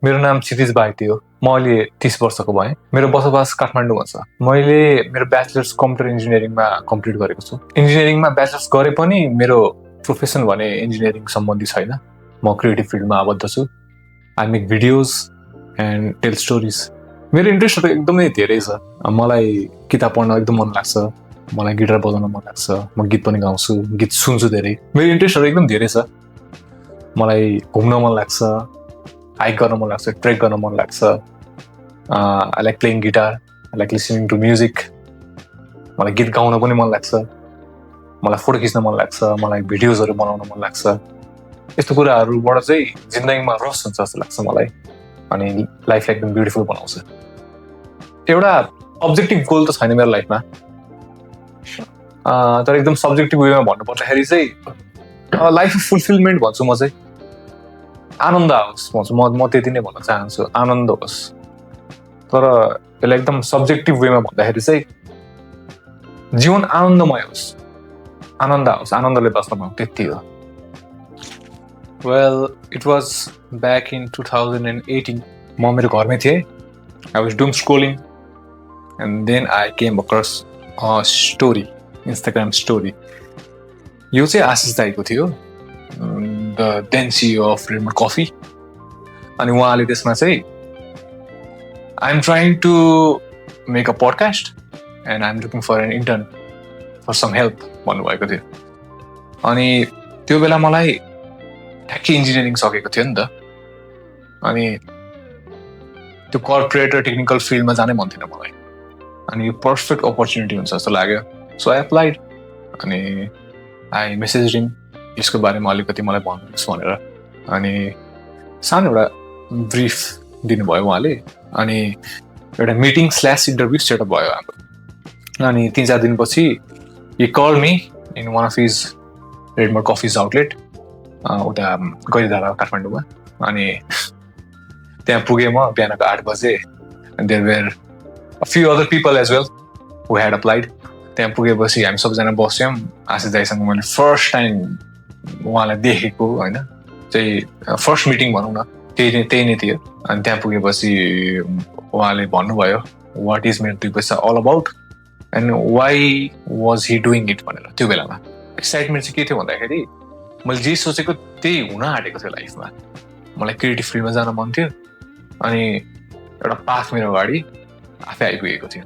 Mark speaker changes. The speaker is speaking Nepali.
Speaker 1: मेरो नाम क्षितिज बाइती हो। म अहिले 30 वर्षको भएँ। मेरो बसोबास काठमाडौँमा छ। मैले मेरो ब्याचलर्स कम्प्युटर इन्जिनियरिङमा कम्प्लिट गरेको छु। इन्जिनियरिङमा ब्याचलर्स गरे पनि मेरो प्रोफेसन भने इन्जिनियरिङ सम्बन्धी छैन। म क्रिएटिभ फिल्डमा आबद्ध छु। I make videos and tail stories. मेरो इन्ट्रेस्टहरू एकदमै धेरै छ। मलाई किताब पढ्न एकदम मन लाग्छ। मलाई गिटार बजाउन मन लाग्छ। म गीत पनि गाउँछु, गीत सुन्छु धेरै। मेरो इन्ट्रेस्टहरू एकदम धेरै छ। मलाई घुम्न मन लाग्छ, हाइक गर्न मन लाग्छ, ट्रेक गर्न मन लाग्छ। I like playing guitar, I like listening to music. मलाई गीत गाउन पनि मन लाग्छ। मलाई फोटो खिच्न मन लाग्छ, मलाई भिडियोजहरू बनाउन मन लाग्छ। यस्तो कुराहरूबाट चाहिँ जिन्दगीमा रस हुन्छ जस्तो लाग्छ मलाई, अनि लाइफलाई एकदम ब्युटिफुल बनाउँछ। एउटा अब्जेक्टिभ गोल त छैन मेरो लाइफमा, तर एकदम सब्जेक्टिभ वेमा भन्नुपर्दाखेरि चाहिँ लाइफ फुलफिलमेन्ट भन्छु म चाहिँ। आनन्द आओस् भन्छु म त्यति नै भन्न चाहन्छु, आनन्द होस्। तर यसलाई एकदम सब्जेक्टिभ वेमा भन्दाखेरि चाहिँ जीवन आनन्दमय होस्, आनन्द आओस्, आनन्दले बस्न पाऊँ, त्यति हो। Well, it was back in 2018। म मेरो घरमै थिएँ। I was doom scrolling and then I came across a story, Instagram story. यो चाहिँ आशिष दाईको थियो, the then CEO of red mud coffee. अनि उहाँले त्यसमा चाहिँ I am trying to make a podcast and I am looking for an intern for some help भन्नुभएको थियो। अनि त्यो बेला मलाई ठ्याक्कै इन्जिनियरिङ सकेको थियो नि त। अनि त्यो कर्पोरेट र टेक्निकल फिल्डमा जानै मन थिएन मलाई। अनि यो पर्फेक्ट अपर्च्युनिटी हुन्छ जस्तो लाग्यो। So I applied. अनि आई मेसेज हिम, यसको बारेमा अलिकति मलाई भन्नुहोस् भनेर। अनि सानो एउटा ब्रिफ दिनुभयो उहाँले। अनि एउटा मिटिङ / इन्टरभ्यू सेटअप भयो हाम्रो। अनि 3-4 दिनपछि he called me in one of his red mud coffee's outlet उता गैरीधारा काठमाडौँमा। अनि त्यहाँ पुगेँ म बिहानको 8 बजे। There were a few other people as well who had applied. त्यहाँ पुगेपछि हामी सबजना बस्यौँ। आशिष दाईसँग मैले फर्स्ट टाइम उहाँलाई देखेको होइन, चाहिँ फर्स्ट मिटिङ भनौँ न, त्यही नै थियो। अनि त्यहाँ पुगेपछि उहाँले भन्नुभयो वाट इज मेरो 2 पैसा all about and why was he doing it भनेर। त्यो बेलामा एक्साइटमेन्ट चाहिँ के थियो भन्दाखेरि मैले जे सोचेको त्यही हुन आँटेको थियो लाइफमा। मलाई क्रिएटिभ फिल्डमा जान मन थियो। अनि एउटा पाथ मेरो अगाडि आफै आइपुगेको थियो।